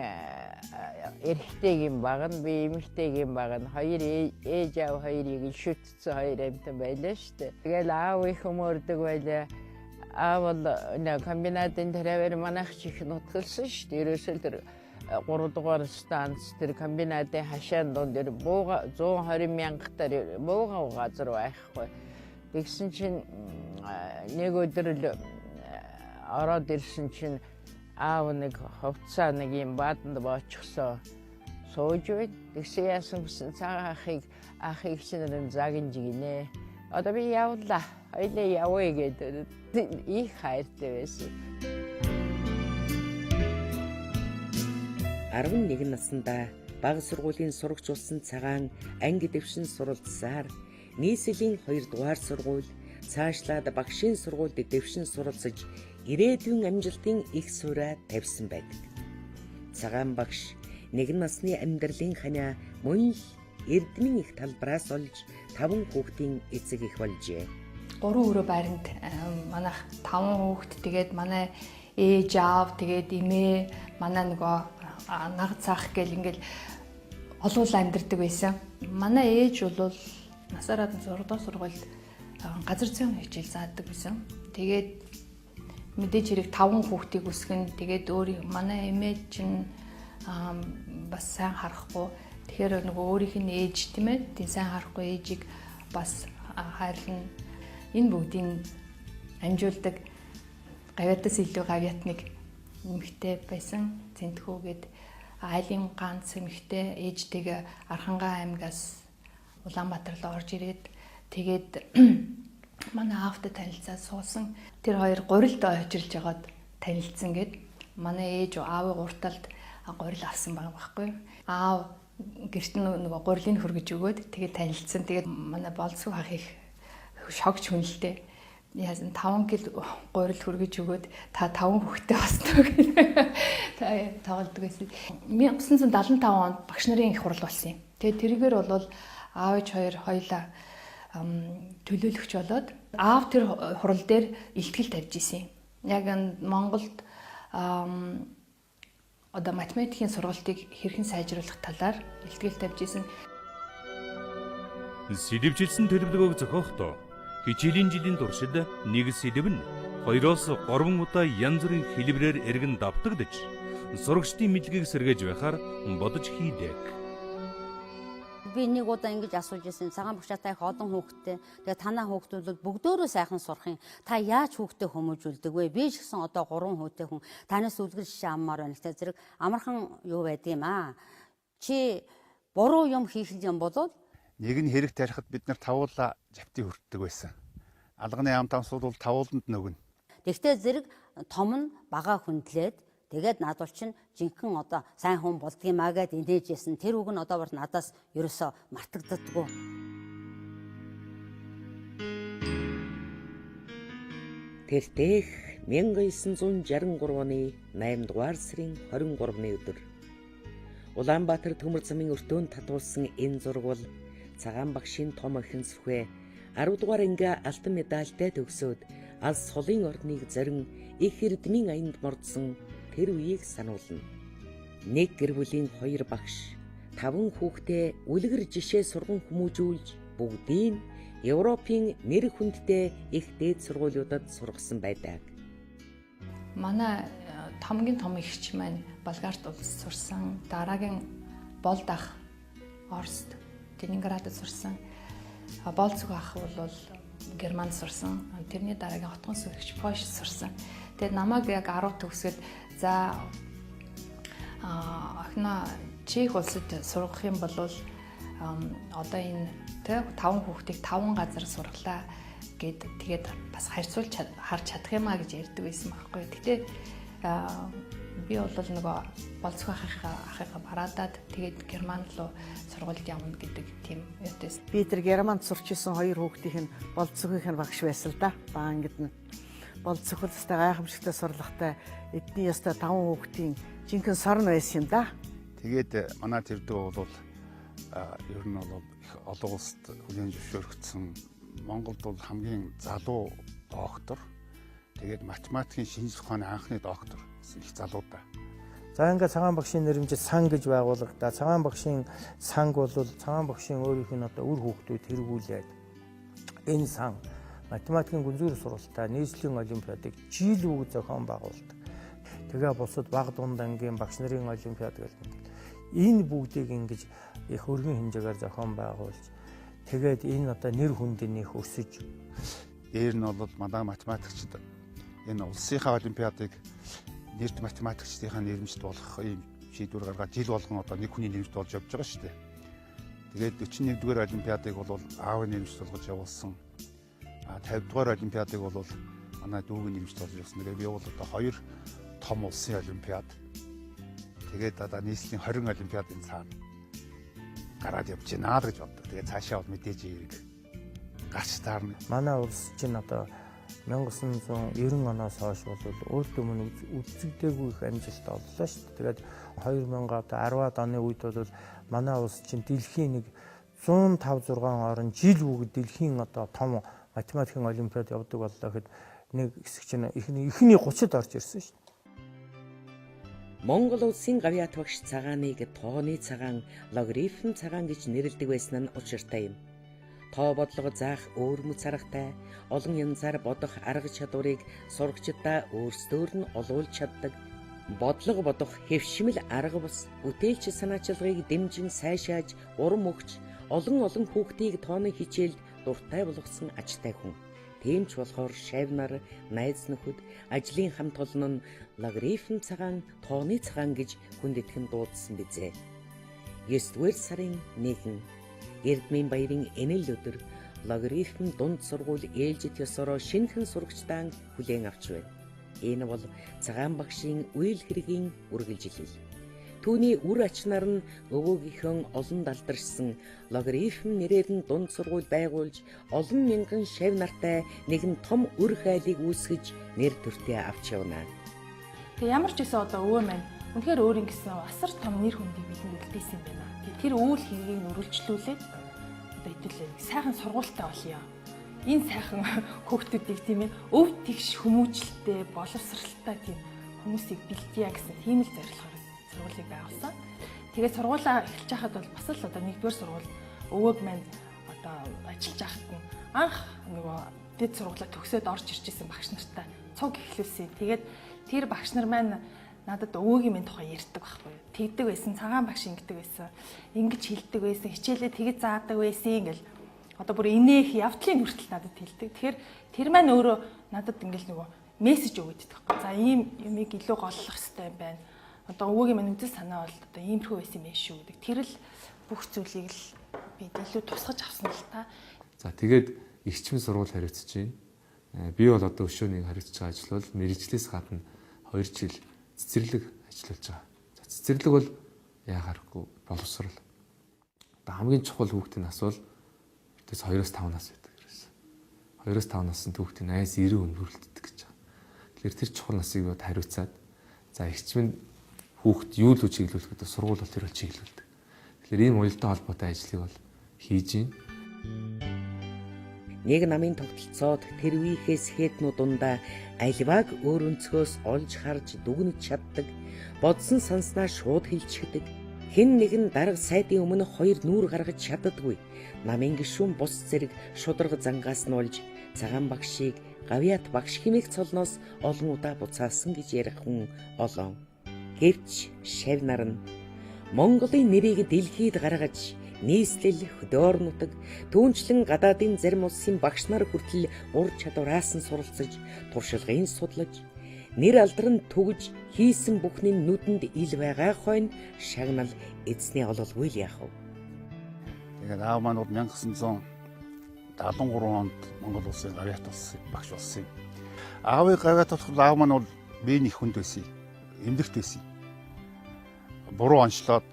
Speaker 14: эрэгтэйгийн баг нь, би эмэгтэйгийн баг нь хоёр ээж аав хоёрыг шүтцсэн хоёр амьтан байлаа шүү дээ. Тэгэл аав их өмөрдөг байлаа. Аав бол комбинатын тэрээр манайх ч их нутгалсан шүү дээ. Ерөөсөө тэр 3 дугаар станц тэр комбинатын хашаан дунд тэр бууга 120 мянгатаар бууга газар байхгүй. Тэгсэн чинь нэг өдөр л ороод ирсэн чинь аав нэг хувцаа нэг юм бааданд боочихсоо сууж байд. Тэгсэн яасан гэсэн цагаан ахыг чинь загинж гинэ. Одоо би явлаа. Хоёлаа явъя гэдэг их хайртай байсан.
Speaker 1: 11 наснда бага сургуулийн сурагч болсон цагаан анги дэвшин суралцсаар нийслэлийн 2 дугаар сургууль, цаашлаад багшийн сургуульд дэвшин суралцаж ирээдүйн амжилтын их сууриа тавьсан байдаг. Цагаан багш нэгэн насны амьдралын ханиа мөн л эрдмийн их талбараас олж 5 хүүхдийн эцэг эх болжээ.
Speaker 20: 3 өрөө байранд манайх 5 хүүхд, тэгээд манай ээж аав, тэгээд эмээ, манай нөгөө наг цаах гэл ингээл олуулаа амьдардаг байсан. Манай ээж бол насаараа 6 дугаар сургуульд газар зүйн хичээл заадаг байсан. Тэгээд мэдээж хэрэг 5 хүүхдийг өсгөн. Тэгээд өөр манай эмээ чинь бас сайн харахгүй. Тэгэхээр нөгөө өөрийнх нь ээж тийм ээ, тийм сайн харахгүй ээжийг бас хайрлна. Энэ бүгдийг амжуулдаг гавьятаас илүү гавьяат нэг эмэгтэй байсан. Зэнтхүүгээд айлын ганц эмэгтэй ээжтэйгээ Архангай аймгаас Улаанбаатар руу орж ирээд тэгээд манай аавтай танилцаад суусан. Тэр хоёр гурилд очирж жагаад танилцсан гэд. Манай ээж аавын гурталд гурил авсан байгаа байхгүй. Аав гэрт нь нөгөө гурилыг хөргөж өгөөд тэгээд танилцсан. Тэгээд манай болцгүй ах их шогч хүнэлтэй. Яасан 5 кг гурил хөргөж өгөөд та 5 хүүхэдтэй болсноо гэх тоглодог байсан. 1975 онд багш нарын их хурал болсон юм. Тэгээд тэргээр бол аав ээж хоёр хоёлаа төлөөлөгч болоод аав тэр хурал дээр илтгэл тавьж исэн. Яг Монголд одоо математикийн сургалтыг хэрхэн сайжруулах талаар илтгэл тавьж исэн.
Speaker 21: Сэдэвчилсэн төлөвлөгөөг зохиохдоо хичээлийн жилийн туршид нэг сэдэв нь 2-оос 3 удаа янз бүрийн хэлбэрээр эргэн давтагдаж сурагчдын мэдлэгийг сэргээж байхаар бодож хийдэг.
Speaker 22: Би нэг удаа ингэж асууж ирсэн. Цагаан багшаа та их олон хүүхэдтэй. Тэгээ танаа хүүхдүүд бол бүгдөөрөө сайхан сурах юм. Та яаж хүүхдээ хүмүүжүүлдэг вэ? Би ч гэсэн одоо 3 хүүтэй хүн. Танаас үлгэр жишээ аммаар байна. Гэтэ зэрэг амархан юу байдаг юм аа. Чи буруу юм хийх юм бол
Speaker 17: нэг нь хэрэг тарихад бид нар тавуулаа жавтыг хүртдэг байсан. Алганы ам тамсууд бол тавууланд нөгнө.
Speaker 22: Тэгтээ зэрэг том нь бага хүндлээд тэгээд над бол чинь жинхэнэ одоо сайн хүн болдгиймаа гэд инээжсэн. Тэр үг нь одоо бол надаас ерөөсөө мартагддаггүй.
Speaker 1: Тэртех 1963 оны 8 дугаар сарын 23-ны өдөр Улаанбаатар төмөр замын өртөөнд татуулсан энэ зураг бол Цагаан багшийн том охин Сүхэ 10 дугаар анги алтан медальтай төгсөөд алс холын ордныг зорин их эрдмийн аянд мордсон тэр үеийг сануулна. Нэг гэр бүлийн 2 багш 5 хүүхдээ үлгэр жишээ сурган хүмүүжүүлж бүгдийг Европын нэр хүндтэй их дээд сургуулиудад сургасан байдаг.
Speaker 20: Манай Хамгийн том эгч маань Болгарт улс сурсан. Дараагийн Болд ах Оросд, Ленинградд сурсан. Болцог ах бол Германд сурсан. Тэрний дараагийн Отгон сүрэгч Польшд сурсан. Тэгээд намайг яг 10 төгсөөд за охиноо Чех улсад сургах юм бол одоо энэ тэ 5 хүүхдийг 5 газар сургалаа гэд тэгээд бас харьцуулж харж чадах юм а гэж ярьдаг байсан байхгүй. Гэтэ би бол нөгөө болцох ахыхаа бараадаад тэгээд Герман руу сургуульд явна гэдэг тийм юутэйс.
Speaker 10: Би тэр Германд сурч исэн хоёр хүүхдийнх нь болцохын нь багш байсан л да. Баан гэдэн. Болцох л өстэй гайхамшигтай сурлагатай эдний ёстой 5 хүүхдийн жинхэнэ сорн байсан юм да.
Speaker 17: Тэгээд манай тэрдүү бол ер нь бол их олон улсад хүлээн зөвшөөрөгдсөн Монголд бол хамгийн залуу доктор. Тэгээд математикийн шинжлэх ухааны анхны доктор гэсэн их залуу да.
Speaker 3: За ингээд цагаан багшийн нэрмжид сан гэж байгуулагдаа. Цагаан багшийн санг бол цагаан багшийн өөрийнх нь одоо үр хүүхдүүд тэргүүлээд энэ сан математикийн гүнзгийр сургалтаа нийслэлийн олимпиадыг жил үг зохион байгуулдаг. Тэгээ бусад баг дунд ангийн багш нарын олимпиад гэх мэт. Энэ бүгдийг ингэж их өргөн хэмжээгээр зохион байгуулж тэгээд энэ одоо нэр хүнд нь их өсөж
Speaker 17: дээр нь бол манай математикчид энэ улсынхаа олимпиадыг нэрт математикчдынхаа нэрмжт болох ийм шийдвэр гаргаад жил болгон одоо нэг хүний нэрмжт болж явж байгаа шүү дээ. Тэгээд 41-р олимпиадыг бол аавын нэрмжт болгож явуулсан. А 50-р олимпиадыг бол манай дүүгийн нэрмжт болж явуулсан. Тэгээд би бол одоо хоёр том улсын олимпиад. Тэгээд одоо нийслэлийн 20 олимпиадын цаана гараад явж байна л гэж боддог. Тэгээд цаашаа бол мэдээж эрг гарч таарна.
Speaker 3: Манай улс чинь одоо 1990 оноос хойш бол урд өмнө үзэгдээгүй их амжилт оллоо шүү дээ. Тэгээд 2010-ад оны үед бол манай улс чинь дэлхийн нэг 105 6 орн жил бүгд дэлхийн одоо том математикийн олимпиад явдаг боллоо гэхэд нэг хэсэг чинь эхний 30-д орж ирсэн шүү дээ.
Speaker 1: Монгол улсын гавьяат багш цагааныг тооны цагаан, логарифм цагаан гэж нэрлэдэг байсан нь учиртай юм. Тоо бодлого заах өөр мэт аргатай, олон янзаар бодох арга чадварыг сурагчдаа өөрсдөөр нь олуулж чаддаг. Бодлого бодох хэвшмэл арга бус бүтээлч санаачилгаыг дэмжин сайшааж урам өгч олон олон хүүхдийг тооны хичээлд дуртай болгосон ажтай хүн. Тийм ч болохоор шав нар, найз нөхөд, ажлын хамт олон нь логарифм цагаан, тооны цагаан гэж хүндэтгэн дуудсан бизээ. 9-р сарын 1 Эрдмийн баярын энэл өдөр логарифм дунд сургууль ээлжит ёсороо шинэхэн сурагчдаа хүлээн авч байна. Энэ бол цагаан багшийн үйл хэргийн үргэлжлэл. Түүний үр ачнаар нь өвөөгийнхөө олон далдаршсан логарифм нэрээр нь дунд сургууль байгуулж олон мянган шав нартай нэгэн том үр хайлыг үүсгэж нэр төртөө авч явна.
Speaker 5: Тэгээ ямар ч байсан одоо өвөө маань үнэхээр өөрийн гэсэн асар том нэр хүндийг бидэнд үлдээсэн юм байна. Тэгээ тэр үйл хэргийг нь үргэлжлүүлээд одоо хэдүүлээ сайхан сургуультай болъё. Энэ сайхан хүүхдүүдийг тийм ээ өв тэгш хүмүүжлэлтэй, боловсралтай тийм хүмүүсийг бэлтгийа гэсэн тийм л зорилгоор сургуулийг байгуулсан. Тэгээд сургуулаа эхэлж байхад бол бас л одоо нэгдүгээр сургууль өвөөг маань одоо ажиллаж байхад нь анх нөгөө дэд сургуулаа төгсөөд орж ирж исэн багш нартай цуг эхлүүлсэн. Тэгээд тэр багш нар маань надад өвөөгийн минь тухай ярьдаг байхгүй юу. Тэгдэг байсан, цагаан багш ингэдэг байсан, ингэж хэлдэг байсан, хичээлээ тэгэж заадаг байсан ингээл одоо бүр инээх явдлын хүртэл надад хэлдэг. Тэгэхээр тэр маань өөрөө надад ингээл нөгөө мессеж өгöd идэх байхгүй. За ийм юмыг илүү голлох хэрэгтэй юм байна. Одоо өвөөгийн минь үзэл санаа бол одоо иймэрхүү байсан юм шүү гэдэг. Тэр л бүх зүйлийг л би илүү тусгаж авсан л та.
Speaker 6: За тэгээд эрчмэн сургууль хариуцж байна. Би бол одоо өшөө нэг хариуцж байгаа ажил бол мэрэгжлээс гадна 2 жил цэцэрлэг ажиллаж байгаа. За цэцэрлэг бол яагарахгүй боловсрал. Одоо хамгийн чухал хүүхдийн нас бол тэгээс 2-5 нас байдаг гэсэн. 2-5 насны хүүхдийн 80-аас 90 хүн бүрэлддэг гэж байгаа. Тэгэхээр тэр чухал насыг бод хариуцаад за эрчмэн хүүхд юу л чиглүүлэх гэдэг сургууль бол тэр бол чиглүүлдэг. Тэгэхээр ийм уялдаа холбоотой ажлыг бол хийж байна.
Speaker 1: Нэг намын тогтолцоод тэр үеийнхээс хэтнүү дундаа альваг өөр өнцгөөс олж харж дүгнэж чаддаг, бодсон санснаа шууд хэлчихдэг. Хэн нэгэн дарга сайдын өмнө хоёр нүүр гаргаж чаддаггүй. Намын гишүүн бус зэрэг шударга зангаас нь олж цагаан багшийг Гавьяат багш хэмээх цолноос олон удаа буцаасан гэж ярих хүн олон. Гэвч шав нар нь Монголын нэрийг дэлхийд гаргаж нийслэл, хөдөөр нутаг, түүнчлэн гадаадын зарим улсын багш нар хүртэл ур чадвараас нь суралцаж, туршлагын судлаж, нэр алдран түгж хийсэн бүхний нүдэнд ил байгаа хойно шагнал эзний ололгүй л яах вэ?
Speaker 17: Тэгээд аав маань бол 1973 онд Монгол улсын гавьяат болсон багш болсон юм. Аавыг гавьяат болохоор аав маань бол би нэг хүнд байсан юм. Эмдэгт байсан юм. Буруу онцлоод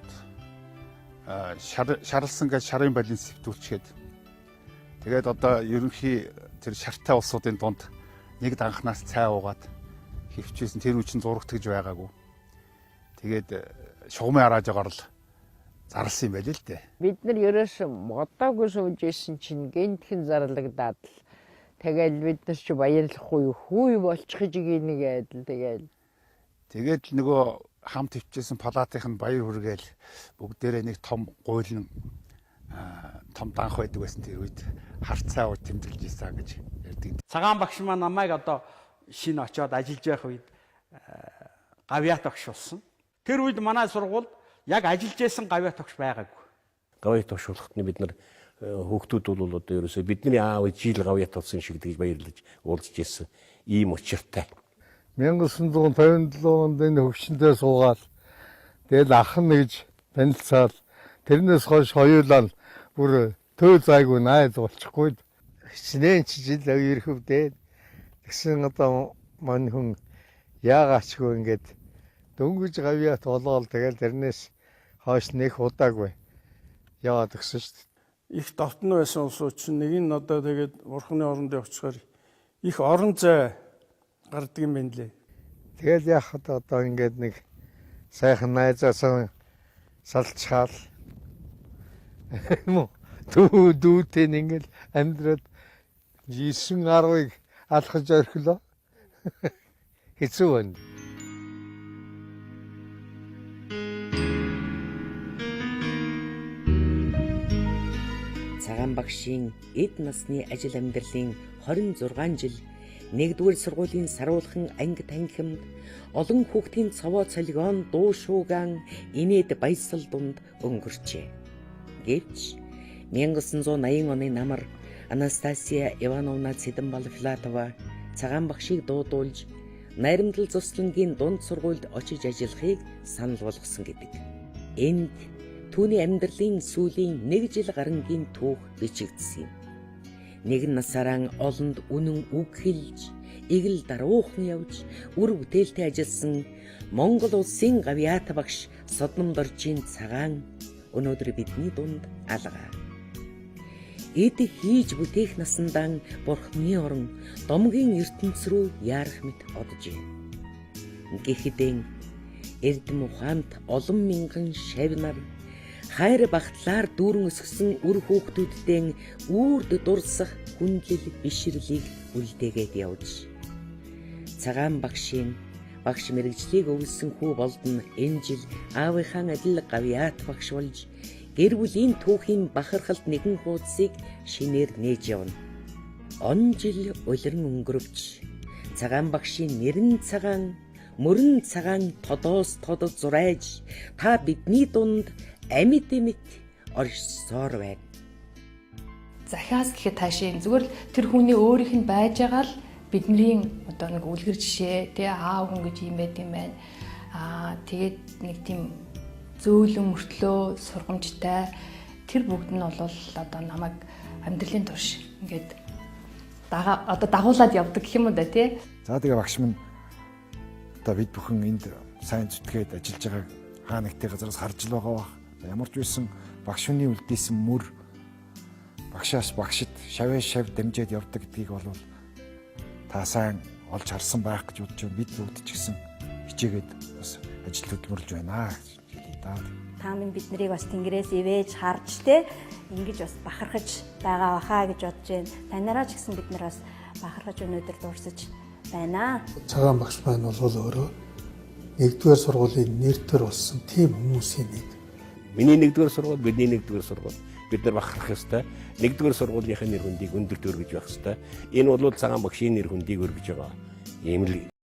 Speaker 17: шарлсан гэж шарын балин сэвтүүлчихэд тэгээд одоо ерөнхий тэр шартай улсуудын дунд нэг данхнаас цай уугаад хөвчээсэн тэр үе чинь зурагт гэж байгаагүй. Тэгээд шугамын араажгаар л зарласан юм байл л дээ.
Speaker 14: Бид нар ерөөсөн модоогүй сууж исэн чинь гинтхэн зарлагдаад л тэгэл бид нар чи баярлахгүй хүү болчих гэж нэг адил тэгэл.
Speaker 17: Тэгээд л нөгөө хамт хөвчээсэн палатынх нь баяр хүргээл бүгдээрээ нэг том гуйлан том данх байдаг байсан тэр үед харцаа уу тэмдэглэж исэн гэж ярьдаг.
Speaker 8: Цагаан багш маань намайг одоо шинэ очиод ажиллаж байх үед гавьяат багш болсон. Тэр үед манай сургуульд яг ажиллаж байсан гавьяат багш байгаагүй.
Speaker 7: Гавьяат багш болоход нь бид нар хүүхдүүд бол одоо ерөөсөө бидний аав жил гавьяат болсон шиг тэгж баярлаж уулзж ирсэн ийм учиртай.
Speaker 15: 1957 онд энэ хөгшөндөө суугаад тэгэл ах нь гэж танилцаад тэрнээс хойш хоёулаа бүр төө зайгүй найз болчихгүй. Хичнээн ч жил ирэхвдээ. Тэгсэн одоо мань хүн яагаачгүй ингээд дөнгөж гавьяат болоол тэгэл тэрнээс хойш нэх удаагүй яваад өгсөн шүү дээ.
Speaker 23: Их довтон байсан улсууд чинь нэг нь одоо тэгээд бурхны оронд явчихаар их орон зай гардаг юм байна лээ.
Speaker 15: Тэгэл яхад одоо ингээд нэг сайхан найзаасаа салчхаал юм уу дүү дүүтэй ингээд амьдраад 9 10-ыг алхаж орхилоо. Хэцүү байна.
Speaker 1: Цагаан багшийн эд насны ажил амьдралын 26 жил нэгдүгээр сургуулийн саруулхан анги танхимд олон хүүхдийн цовоо цолгоон дуу шуугаан инээд баясал дунд өнгөрчээ. Гэвч 1980 оны намар Анастасия Ивановна Цэдэнбал-Филатова цагаан багшийг дуудуулж Найрамдал зуслангийн дунд сургуульд очиж ажиллахыг санал болгосон гэдэг. Энд түүний амьдралын сүүлийн нэг жил гарангийн түүх бичигдсэн юм. Нэгэн насаараа олонд үнэн үг хэлж, эгэл даруухан явж, үр бүтээлтэй ажилласан Монгол улсын гавьяат багш Содномдоржийн цагаан өнөөдөр бидний дунд алга. Эд хийж бүтээх насандаа бурхны орон домгийн ертөнц рүү яарах мэт одожээ. Гэхэдэн эрдэм ухаант олон мянган шав нар хайр багтлаар дүүрэн өсгсөн үр хүүхдүүддээ үүрд дурсах хүндлэл бишрлийг үлдээгээд явж. Цагаан багшийн багш мэрэгжлийг өвлсөн хүү болдон энэ жил аавынхаа адил гавьяат багш болж гэр бүлийн түүхийн бахархалд нэгэн хуудсыг шинээр нээж явна. Он жил улиран өнгөрөвч цагаан багшийн нэрэн цагаан мөрөн цагаан тодоос тодод зурайж та бидний дунд амьд мэт оршсоор байна.
Speaker 20: Захиас гэхэд таашийн зүгээр л тэр хүний өөрийнх нь байж байгаа л бидний одоо нэг үлгэр жишээ тий аав хүн гэж юм байд юм байна. Аа тэгээд нэг тийм зөөлөн мөртлөө сургамжтай тэр бүгд нь бол одоо намайг амьдралын турш ингээд дага одоо дагуулад явдаг гэх юм уу да тий.
Speaker 4: За тэгээ багш минь одоо бид бүхэн энд сайн зүтгээд ажиллаж байгааг хаа нэгтэй газараас харж л байгаа бах. Ямар ч байсан багш хүний үлдээсэн мөр багшаас багшид шавээ шав дамжаад явдаг гэдгийг бол та сайн олж харсан байх гэж бодож байна. Бид бүгд ч гэсэн хичээгээд бас ажил хөдөлмөрлж байна гэж хэлье да.
Speaker 13: Та минь бид нарыг бас тэнгэрээс ивэж харж те ингэж бас бахархаж байгаа баха гэж бодож байна. Танараа ч гэсэн бид нар бас бахархаж өнөөдөр дурсаж байна.
Speaker 11: Цагаан багш маань бол өөрөө нэгдүгээр сургуулийн нэр төр болсон тийм хүмүүсийн нэг.
Speaker 7: Миний нэгдүгээр сургууль, бидний нэгдүгээр сургууль. бид нар бахархах ёстой. Нэгдүгээр сургуулийнхаа нэр хүндийг өндөр дөргөж байх ёстой. Энэ бол Цагаан багшийн нэр хүндийг өргөж байгаа. Ийм л